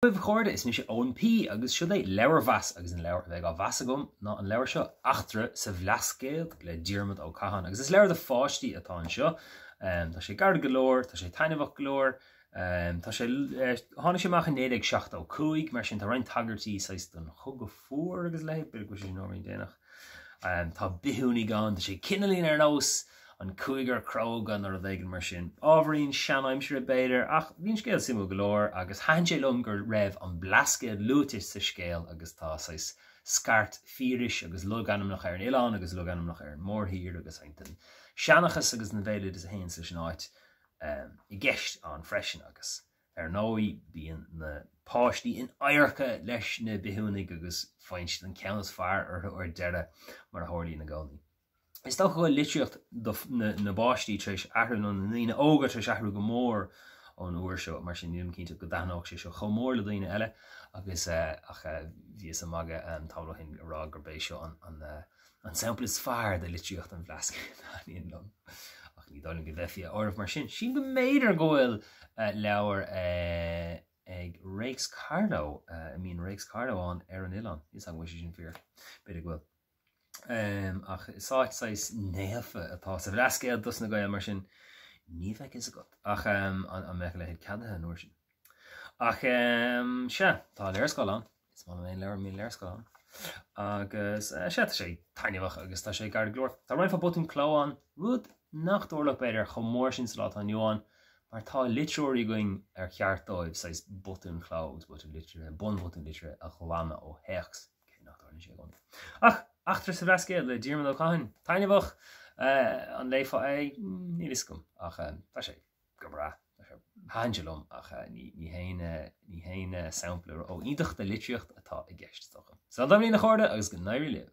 Dia daoibh a chairde, is mise Eoin P agus seo é Leabharmheas agus an leabhar a bheidh á mheas agam ná an leabhar seo, Eachtra sa Bhlascaod le Diarmuid Ó Catháin agus is leabhar do pháistí atá anseo. Tá sé gairid go leor, tá sé taitneamhach go leor, tá sé, tháinig sé amach i 1975 mar sin tá roinnt tagairtí saghas don Chogadh Fuar agus a leithéid, b'fhéidir go bhfuil sé sin ábhairín déanach. Tá bithiúnaigh ann, tá sé cineáilín ar nós An Cúigear Cróga nó rud éigin mar sin. Ábhairín seanaimsire b'fhéidir, ach bhí an scéal suimiúil go leor agus thaitin sé liom go raibh an Blascaod luaite sa scéal agus tá saghas scairt fíorais agus logainmneacha ar an oileán agus logainmneacha ar an mórthír agus roinnt den seanchas agus den bhéaloideas a théanns leis an áit i gceist ann freisin agus Ar ndóigh, bíonn na páistí in adharca leis na bithiúnaigh agus faigheann siad an ceann is fearr orthu ar deireadh, mar a tharlaíonn i gcónaí. Is dócha go bhfuil litríocht na bpáistí tar éis athrú, nó na ndaoine óga tar éis athrú go mór ón uair seo, mar sin nílim cinnte go dtaitneodh sé seo chomh mór le daoine eile, agus ach bhíos ag magadh tamall ó shin ag rá gurb é seo an An sampla is fearr de litríocht an Bhlascaoid a thaitníonn liom, ach ní dóigh liom go bhféadfaí a áireamh mar sin. Sílim go mb'fhéidir go bhfuil leabhar ag Réics Carló, a mbíonn Réics Carló ann ar an oileán. Níl 's agam an bhfuil sé sin fíor. B'fhéidir go bhfuil. Ach is áit saghas naofa atá sa Bhlascaod dos na Gaeil, mar sin ní bheadh fhios agat. Ach an mbeadh a leithéid ceadaithe an uair sin? Ach sea, tá léarscáil ann. Is maith liom aon leabhar a mbíonn léarscáil ann. Agus sea, tá sé taitneamhach agus tá sé gairid go leor. Tá roinnt mhaith botún cló ann, rud nach dtarlódh b'fhéidir chomh mór sin sa lá atá inniu ann, mar tá litreoirí againn ar cheart dóibh saghas botúin chló agus botúin litrithe, bunbhotúin litrithe a ghlanadh ó théacs, cé nach dtarlaíonn sé i gcónaí. Ach Eachtra sa Bhlascaod le Diarmuid Ó Catháin, taitneamhach! An léifeá é? Níl fhios agam, ach tá sé. go breá. Thaitin sé liom ach ní haon ní haon sampla ró-iontach de litríocht atá i gceist is dócha. Slán tamallín a chairde agus go n-éirí libh!